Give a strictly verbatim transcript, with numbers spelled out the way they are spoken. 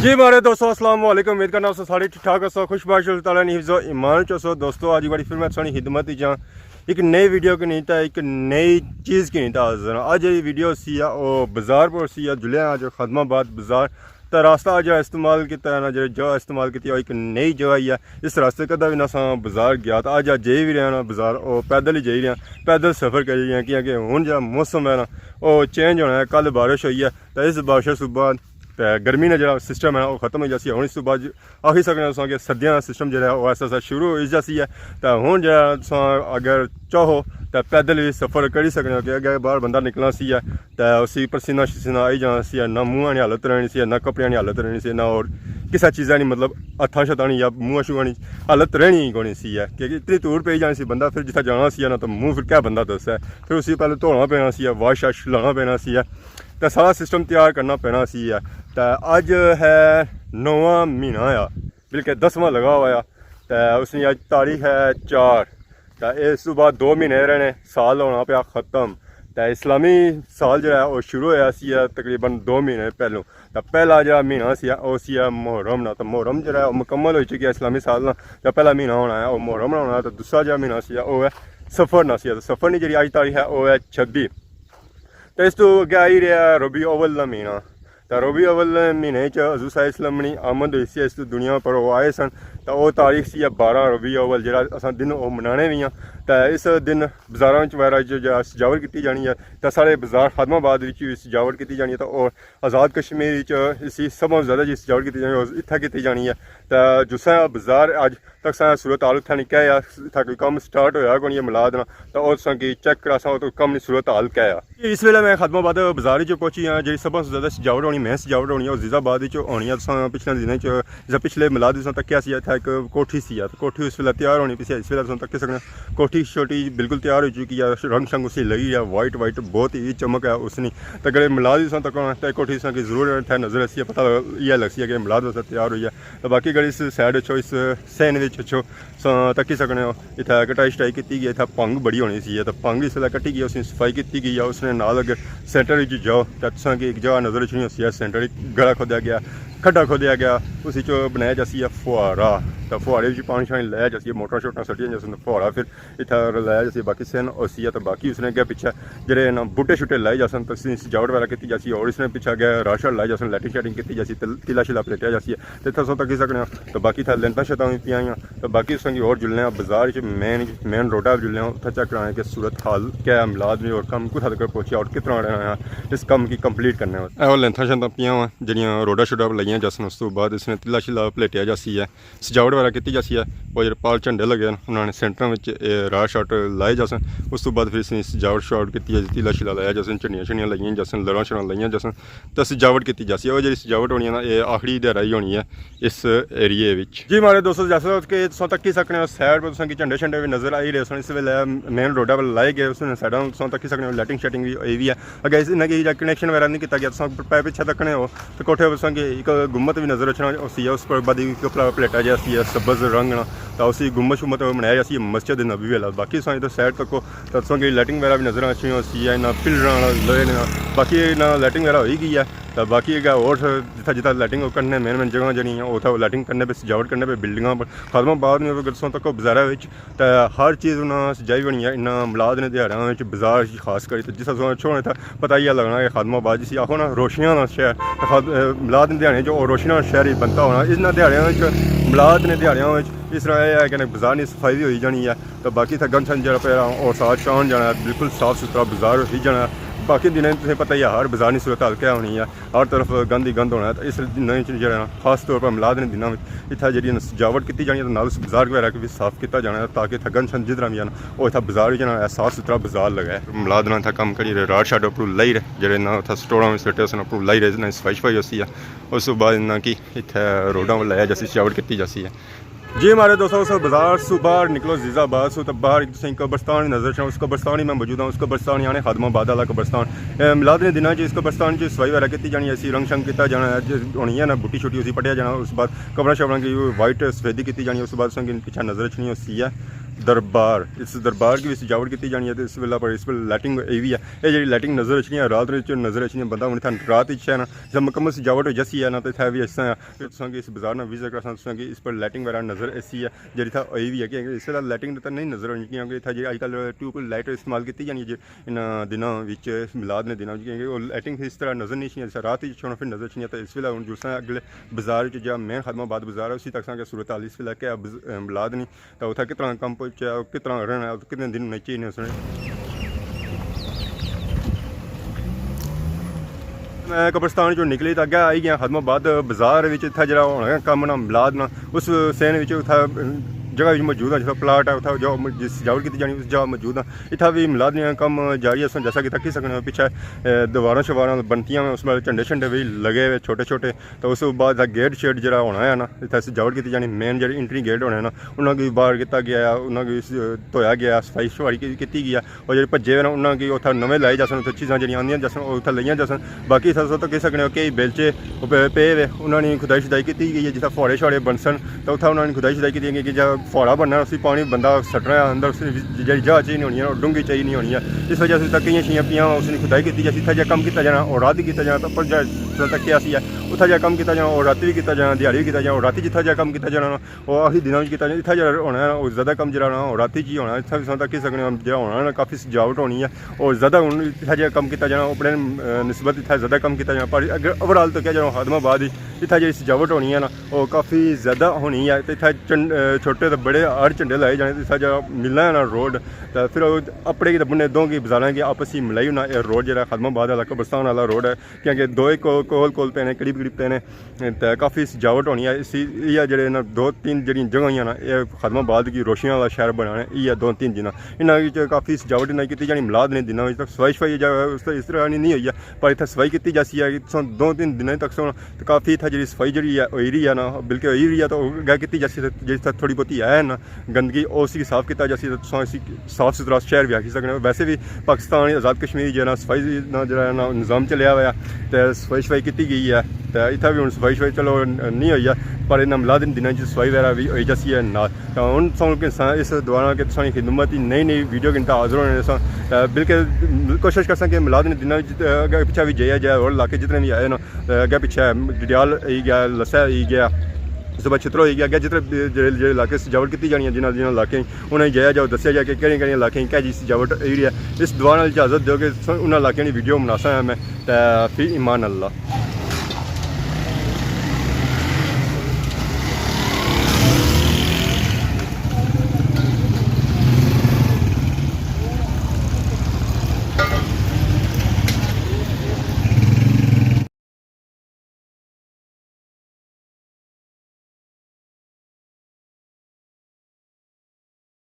جی ماڑے دوستو، السلام علیکم۔ امید کرنا سو سارے ٹھیک ٹھاک ہسو، خوش باش اللہ تعالیٰ نے حفظ و ایمان چ ہسو۔ دوستو، اج بڑی فلم میں تساں نی خدمت وچ ہاں۔ ایک نئی ویڈیو کی نہیں تھا، ایک نئی چیز کی نہیں تھا حاضر ہاں۔ اج یہ ویڈیو سی ہے، او بازار پر سی ہے، جلیا اج خادم آباد بازار۔ تے راستہ اج استعمال کیتا ہے نا، جڑے جگہ استعمال کیتی ہے، او ایک نئی جگہ ہی ہے۔ اس راستے کدے بھی نہ سا بازار گیا، تے اج، اج جائی بھی رہے نا بازار، او پیدل ہی جائی رہے ہیں، پیدل سفر کری رہے ہیں، کیونکہ ہن جڑا موسم ہے نا، او چینج ہونا ہے۔ کل بارش ہوئی ہے، تے اس بارش تو بعد تے گرمی نے جڑا سسٹم ہے نا، او ختم ہو جاسی ہے۔ ہن اس تو بعد آخی سکنے ہو کہ سردیاں دا سسٹم جڑا ہے، او ایسا ایسا شروع ہو جاسی ہے۔ تے ہن جڑا تساں اگر چاہو تے پیدل بھی سفر کری سکنے ہو، کہ اگر باہر بندہ نکلنا سی ہے تے اسی پسینہ شسینہ آئی جانا سی ہے، نہ منہ نی حالت رہنی سی ہے، نہ کپڑیاں نی حالت رہنی سی ہے، نہ اور کسے چیزاں نی، مطلب ہتھاں شتاں نی یا منہ شوہاں نی حالت رہنی ہی کونی سی ہے، کہ اتنی دور پئی جانی سی۔ بندہ پھر جتھے جانا سی ہے نا، تو منہ پھر کیا بندہ دسے؟ پھر اسی پہلے دھونا پینا سی ہے، واش شاش لانا پینا سی ہے، تے سارا سسٹم تیار کرنا پینا سی ہے۔ تے اج ہے نواں مہینہ آیا، بلکہ دسواں لگا ہوا آ، تے اس نی اج تاریخ ہے چار۔ تے اس تو بعد دو مہینے رہنے، سال ہونا پیا ختم۔ تے اسلامی سال جڑا ہے، او شروع ہویا سی ہے تقریباً دو مہینے پہلوں۔ تے پہلا جڑا مہینہ سی، او سی ہے محرم نا۔ تے محرم جڑا ہے، او مکمل ہوئی چکی ہے اسلامی سال نا۔ جڑا پہلا مہینہ ہونا ہے، او محرم نا ہونا ہے۔ تے دوسرا جڑا مہینہ سی، او ہے صفر نا سی۔ تے صفر نی جڑی اج تاریخ ہے، او ہے چھبی۔ تے اس تو اگے آئی رہیا ربیع اول نا مہینہ۔ تے ربیع اول مہینے چ حضور صلی اللہ علیہ وسلم نی آمد ہوئی سی اس دنیا پر، او آئے سن۔ تے او تاریخ سی بارہ ربیع اول، جڑا اساں دن او منانے وی آں۔ تے اس دن بازاراں وچ وغیرہ جو جا سجاوٹ کیتی جانی ہے، تے سارے بازار خادم آباد وچ وی سجاوٹ کیتی جانی ہے۔ تے او آزاد کشمیر وچ اسی سب توں زیادہ جی سجاوٹ کیتی جانی ہے، او اتھے کیتی جانی ہے۔ تے جسا بازار اج تک سا صورت حال اتھے نی کہہ آ، اتھے کوئی کم سٹارٹ ہویا کونی ہے میلاد نا، تے او تساں کی چیک کراساں، او کم نی صورت حال کہہ آ۔ اس ویلے میں خادم آباد بازار وچ پہنچی ہاں، جیڑی سب توں زیادہ سجاوٹ ہونی، مین سجاوٹ ہونی، او عزیز آباد وچ ہونی ہے۔ تساں پچھلے دناں وچ، جیسا پچھلے میلاد تساں تکیا سی، اتھے ایک کوٹھی سی، تے کوٹھی اس ویلے تیار ہونی پئی سی۔ اس ویلے تساں تکی سکنے ہو، کوٹھی شوٹھی بالکل تیار ہوئی چکی ہے، رنگ شنگ اسی لگی ہے، وائٹ وائٹ بہت ہی چمک ہے اس نی۔ تے اگر میلاد تساں تکو تے کوٹھی تساں کی ضرور اتھے نظر اسی، پتہ لگ-، یہ لگسی ہے کہ میلاد واسطے تیار ہوئی ہے۔ تے باقی اگر اس سائیڈ اچھو، اس سین وچ اچھو، تساں تکی سکنے ہو، اتھے کٹائی شٹائی کیتی گئی، اتھے بھنگ بڑی ہونی سی، تے بھنگ اس ویلے کٹی گئی، اس نی صفائی کیتی گئی ہے۔ اس نے نال اگر سینٹر وچ جاؤ، تے تساں کی ایک جگہ نظر اچھنی ہوسی ہے، سینٹر وچ گڑا کھودیا گیا، کھڈا کھودیا گیا، اس وچ بنایا جاسی ہے فوارہ۔ تے فوارے وچ پانی شانی لایا جاسی ہے، موٹراں شوٹراں سٹیاں جاسن، فوارہ پھر اتھا لایا جاسی، باقی سین ہوسی ہے۔ تے باقی اس نے اگے پچھے جڑے نا بوٹے شوٹے لائے جاسن، تے اس نی سجاوٹ وغیرہ کیتی جاسی، اور اس نے پچھے اگے راڑ شاڑ لائے جاسن، لائٹنگ شائٹنگ کیتی جاسی، تے تیلا شیلا پلیٹیا جاسی۔ تے اتھا تساں تکی سکنے ہو، تے باقی اتھا لینتاں شینتاں وی پیاں ہوئیاں۔ تے باقی تساں کی ہور جلنے آ بازار وچ، مین، مین روڈا پر جلنے آ، اتھا چیک کرانے کہ صورت حال کیا ہے، میلاد نی اور کم کتھا تک پہنچیا اور کتنا رہنا ہے اس کم کی کمپلیٹ کرنے واسطے۔ اے او لینتاں شینتاں پیاں وا جڑیاں روڈا شوڈا پر لگیاں جاسن، اس تو بعد اس نے تیلا شیلا پلیٹیا جاسی ہے، سجاوٹ وغیرہ کیتی جاسی ہے۔ او جڑے پال جھنڈے لگے ہن، انہاں نے سینٹراں وچ اے راڑ شاڑ لائے جاسن۔ اس تو بعد پھر اس نی سجاوٹ شجاوٹ کیتی جاسی، تیلا شیلا لایا جاسن، جھنڈیاں شنڈیاں لائیاں جاسن، لڑاں شڑاں لائیاں جاسن، تے سجاوٹ کیتی جاسی۔ او جڑی سجاوٹ ہونی ہے نا، اے آخری دیہاڑا ہی ہونی ہے اس ایریے وچ۔ جی ماڑے دوستو، جیسا کہ تساں تکی سکنے ہو، سائیڈ پر تساں کی جھنڈے شنڈے وی نظر آئی رہے سن۔ اس ویلے مین روڈا پر لائے گئے، اس نے سائیڈاں تساں تکی سکنے ہو، لائٹنگ شائٹنگ وی ہوئی وی ہے۔ اگر اس نے کی جا کنیکشن وغیرہ نہیں کیتا گیا، تساں پے پچھے تکنے ہو، تے کوٹھے پر تساں کی ایک گنبد وی نظر اچھنا ہوسی ہے، اس پر بعد ایک پلا-، پلیٹا جیہا سی ہے سبز رنگ نا، تے اسی گنبد شنبد بنایا جاسی ہے مسجد نبوی والا۔ باقی تساں ادھر سائیڈ تکو تے تساں کی لائٹنگ وغیرہ وی نظر اچھنی ہوسی ہے، انہاں پلراں نال لوہے نے نال۔ باقی انہاں لائٹنگ وغیرہ ہوئی گئی ہے، تے باقی اگے ہور جتھا جتھا لائٹنگ کرنے مین مین جگہ جیہڑی ہیں، اتھا لائٹنگ کرنے پے، سجاوٹ کرنے پے، بلڈنگاں پر۔ خادم آباد نے اگر تساں تکو بازاراں وچ تے ہر چیز انہاں سجائی بنی ہے۔ انہاں میلاد نے دیہاڑیاں وچ بازار وچ خاص کری تے جس طرح چھوڑنے تھا پتہ ہی لگنا کہ خادم آباد جسی آخو نا روشنیاں نا شہر، تے خاد-، اے، میلاد نے دیہاڑیاں جو او روشنیاں نا شہر ہی بنتا ہونا۔ اس نا دیہاڑیاں وچ، میلاد نے دیہاڑیاں وچ اس طرح اے ہے کہ بازار نی صفائی وی ہوئی جانی ہے، تے باقی اتھا گند شند جیہڑا پیا او سارا چان جانا ہے، بالکل صاف ستھرا بازار ہوئی جانا ہے۔ باقی دناں تساں پتہ ہی ہے ہر بازار نی صورت حال کیا ہونی ہے۔ ہر طرف گند ہی گند ہونا ہے۔ تے اس دناں وچ جیہڑا نا خاص طور پر میلاد نے دناں وچ اتھا جیہڑی نا سجاوٹ کیتی جانی ہے، تے نال اس بازار وغیرہ کی وی صاف کیتا جانا ہے، تاکہ اتھا گند شند جتنا وی ہے نا، او اتھا بازار وچ نا صاف ستھرا بازار لگا ہے۔ میلاد نا اتھا کم کری رہے، راڑ شاڑ اپروں لائی رہے، جیہڑے نا اتھا سٹوراں وچ سٹے سن اپروں لائی رہے، نا صفائی شفائی ہوسی ہے۔ اس تو بعد نا کی اتھا روڈاں ول لایا جاسی، سجاوٹ کیتی جاسی ہے۔ جی ہمارے دوستو، اس بازار سو باہر نکلو، عزیز آباد سو، تو باہر ایک تساں قبرستان نظر اچھنا، اس قبرستان ہی میں موجود ہوں، اس قبرستان یعنی خادم آباد والا قبرستان۔ اے، میلاد نے دناں چ اس قبرستان چ صفائی وغیرہ کیتی جانی، اسی رنگ شنگ کیتا جانا ہے، جس ہونی ہے نا بوٹی شوٹی اسی پٹیا جانا، اس بعد قبراں شبراں کی وائٹ سفیدی کیتی جانی، اس بعد تساں کی پچھے نظر اچھنی ہوسی ہے۔ دربار، اس دربار کی بھی سجاوٹ کیتی جانی ہے۔ تے اس ویلے پر اس پر لائٹنگ ای وی ہے، اے جیڑی لائٹنگ نظر اچھنی ہے، رات وچ نظر اچھنی ہے، بندہ ہن اتھا رات وچ ہے نا، جس مکمل سجاوٹ ہو جاسی ہے نا، تے اتھا وی اس طرح پھر تساں کی اس بازار نا وزٹ کرساں، تساں کی اس پر لائٹنگ وغیرہ نظر ایسی ہے، جیڑی اتھا ای وی ہے کہ اس ویلے لائٹنگ تے نہیں نظر آنی، کیونکہ اتھا جیڑی اج کل ٹیوب لائٹ استعمال کیتی جانی ہے، جی انہاں دناں وچ میلاد نے دناں وچ، کیونکہ او لائٹنگ اس طرح نظر نہیں اچھنی، جس رات وچ چھوڑنا پھر نظر اچھنی ہے۔ تے اس ویلے ہن جلساں اگلے بازار وچ، جا مین خادم آباد بازار ہے، اسی تک ساں کہ صورتحال اس ویلے کیا بز-، اے، میلاد نی، تے اتھا کس طرح کم پہنچیا، کس طرح رہنا، کتنے دن ہونے چاہیے نے اس نے۔ میں قبرستان چوں نکلی تے اگے آئی گیا خادم آباد بازار وچ، اتھا جڑا ہونا ہے کم نا میلاد نا، اس سین وچ اتھا جگہ وچ موجود ہاں، جتھا پلاٹ ہے، اتھا جو م-، جس سجاوٹ کیتی جانی، اس جگہ موجود ہاں۔ اتھا وی میلاد نا کم جاری ہے، جیسا کہ تساں پیچھے، اے، دیواراں شواراں بنتیاں ہوئیاں، اس نال جھنڈے شنڈے وی لگے ہوئے چھوٹے چھوٹے۔ تو اس بعد دا گیٹ شیٹ جڑا ہونا ہے نا، اتھا سجاوٹ کیتی جانی، مین جڑے انٹری گیٹ ہونے نا، انہاں کی باہر کیتا گیا، انہاں کی س-، دھویا گیا، صفائی شفائی کی-، کیتی گیا۔ اور جڑے بھجے ہوئے نا، انہاں کی اتھا نویں لائے جاسن، اتھا چیزاں جڑیاں آندیاں جاسن، او اتھا لائیاں جاسن۔ باقی اتھا تساں کہہ سکنے ہو کہ بیلچے او پے، پے ہوئے، انہاں نی کھدائی شدائی کیتی گئی ہے، جتھا فوہڑے شوہڑے بنسن، تو اتھا انہاں نی کھدائی شدائی کیتی گئی کہ جا فوہڑا بننا، اسی پانی بندہ سٹنا ہے اندر، اس نی جڑی جگہ چاہیے نہیں ہونی ہے، ڈونگھی چاہیے نہیں ہونی ہے۔ اس وجہ سے اتھا کئی شیاں پیاں، اس نی کھدائی کیتی جاسی، اتھا جا کم کیتا جانا، او رات وی کیتا جانا، تو پر جا تک کیا سی ہے، اتھا جا کم کیتا جانا، او رات وی کیتا جانا، دیہاڑی وی کیتا جانا، او رات وی جتھا جا کم کیتا جانا نا، او آخری دناں وچ کیتا جانا۔ اتھا جا ہونا ہے نا، او زیادہ کم جڑا ہونا، او رات وچ ہی ہونا۔ اتھا وی تساں تکی سکنے ہو، جڑا ہونا ہے نا، کافی سجاوٹ ہونی ہے، او زیادہ ہن اتھا جا کم کیتا جانا، او اپنے، اے، نسبت اتھا زیادہ کم کیتا جانا۔ پر اگر اوور آل تو کیا جانا، خادم آباد وچ اتھا جڑی سجاوٹ ہونی ہے نا، او کافی زیادہ ہونی ہے۔ تے اتھا چن-، اے، چھوٹے تے بڑے ہر جھنڈے لائے جانے، تے اتھا جا ملنا ہے نا روڈ، تے پھر او اپنے کی تے بنے دو کی بازاراں کی آپس وچ ملائی ہونا، اے روڈ جڑا خادم آباد والا قبرستان والا روڈ ہے، کیونکہ دوئے کو-، کول کول پینے، قریب قریب پینے، تے کافی سجاوٹ ہونی ہے۔ اسی، ایہہ جڑے نا دو تین جڑیاں جگہ ہوئیاں نا، اے خادم آباد کی روشنیاں والا شہر بنانے، ایہہ دو تین دناں انہاں وچ کافی سجاوٹ انہاں کیتی جانی۔ میلاد نے دناں وچ تک صفائی شفائی جا-، اس طرح، اس طرح نی، نہیں ہوئی ہے، پر اتھا صفائی کیتی جاسی ہے۔ تساں دو تین دناں تک سو تے کافی اتھا جڑی صفائی جڑی ہے، ہوئی رہی ہے نا، بلکہ ہوئی رہی ہے تو اگے کیتی جاسی، جڑی اتھا تھوڑی بہتی ہے نا گندگی، او اسی کی صاف کیتا جاسی، تے تساں اسی صاف ستھرا شہر وی آکھی سکنے ہو۔ ویسے وی پاکستان آزاد کشمیر جیہڑا صفائی نا جیہڑا نا نظام چلیا ہوا ہے، تے صفائی شفائی کیتی گئی ہے، تے اتھا وی ہن صفائی شفائی چلو نہیں ہوئی ہے، پر انہاں میلاد نے دناں چ صفائی وغیرہ وی ہوئی جاسی ہے نال۔ تے ہن تساں لوکیں ساں اس دعا نال کہ تساں نی خدمت وچ نئی نئی ویڈیو گھنٹہ حاضر ہونے ساں۔ تے بلکہ کوشش کرساں کہ میلاد نے دناں وچ، اے، اگے پچھے وی جایا جائے، اور علاقے جتنے وی آئے نا، تے اگے پچھے ڈڈیال ہوئی گیا، لسہ ہوئی گیا، اس دے بعد چھترو ہوئی گیا، اگے جتنے بھی جڑے، جڑے علاقے سجاوٹ کیتی جانی ہے، جنہاں، جنہاں علاقیں انہاں کی جایا جاؤ، دسیا جائے کہ کہڑے کہڑے علاقیں کہہ جی سجاوٹ ہوئی رہی ہے۔ اس دعا نال اجازت دیو کہ انہاں علاقیں نی ویڈیو بناساں میں۔ تے فی امان اللہ۔